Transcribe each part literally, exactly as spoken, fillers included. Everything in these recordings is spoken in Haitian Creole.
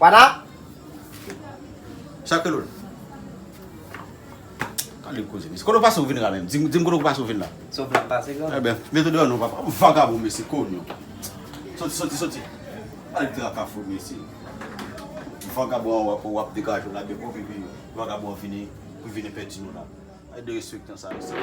Wana? Sa k rele w? Gade koze mesye. Kote w pase w vin la menm? Di m, di m kote w pase w vin la. Sòf la pase, gran. Eben, mete deyò non, papa. Vagabon mesye, konyo. Soti, soti, soti. Al traka fou mesye. Vagabon w ap, w ap degaje w la, byen konpli, epi vagabon vini, pou vini pèdi nou la. Ay, derespektan sa, mesye.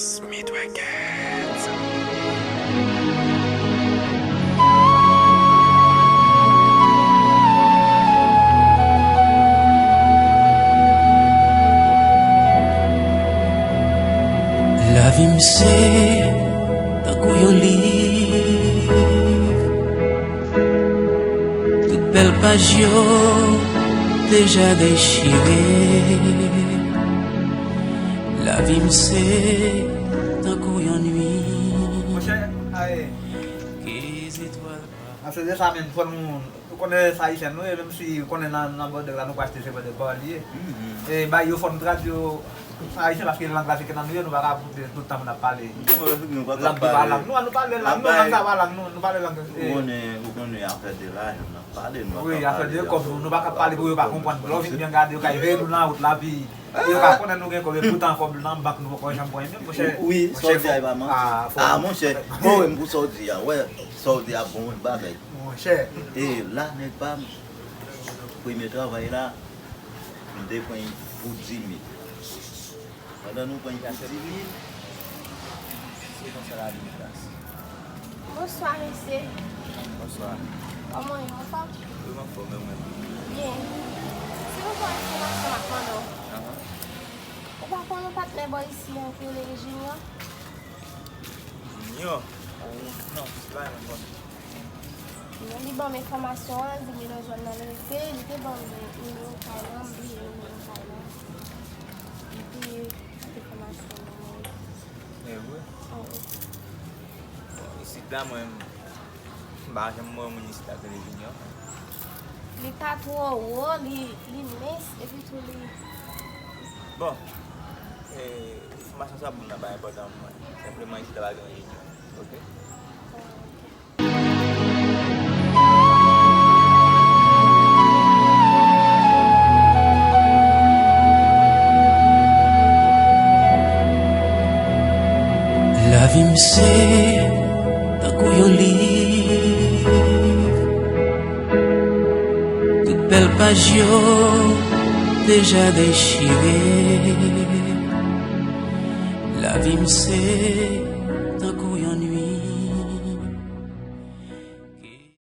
Smith Records. Lavi m se tankou yon liv. Tout bèl paj yo deja dechire. Lavi m se tankou yon nuit. Monchè, ay. Ke zetwal pa. Nan se de sa menm, fò nou, nou konnen sa Ayisyen nou ye, menm si nou konnen nan, nan bòdèl la, nou pa achte se bòdèl pa li ye. E bay yo fò nou tradui yo, sa Ayisyen, paske lang la se ke nan nou ye, nou pa ka pote tout tan pou n ap pale. Lang yo pa lang nou, an nou pale lang nou, lang sa pa lang nou, nou pale lang, e. Ou konnen, ou konnen afè de lajan n ap pale, nou pa ka pale de kòb, nou pa ka pale pou yo pa konprann. Lè w vin byen gade, yo ka veye nou nan wout la, pi yo ka konnen nou gen kòb, e poutan kòb nan bank nou poko janm pran menm, monchè. Wi, sa w di a e pa manti. A, monchè, bon, wi, m pou sa w di a, wè, sa w di a bon, wi, bagay. Monchè. E la, nèg pa m, premye travay la, m te pran pou di mil. Pandan nou pran pou di mil, se konsa lavi n pase. Bonswa, mesye. Bonswa. Kòman w ye, anfòm? Wi, m anfòm, e ou menm? Byen. Se yon bon enfòmasyon m ap mande w. Ahan. Ou pa konn yon patnè bò isi an ki rele Junior? Junior? Wi. Non, se pa yon bon. Bon, li ban m enfòmasyon an, di m li nan zòn nan l rete, li te ban m nimewo kay lan, m bliye nimewo kay lan. Li te kite enfòmasyon an ban mwen. E vre? Wi. Bon, isit la, mwen, m pa janm wè moun isit la k rele Junior. Li pa twò wo, li, li mens, epi tou li. Bon, e, enfòmasyon sa moun nan pa enpòtan pou mwen. Senpleman, isit la pa gen Junior. Oke? Lavi m se tankou yon liv. Tout bèl paj yo deja dechire. Lavi m se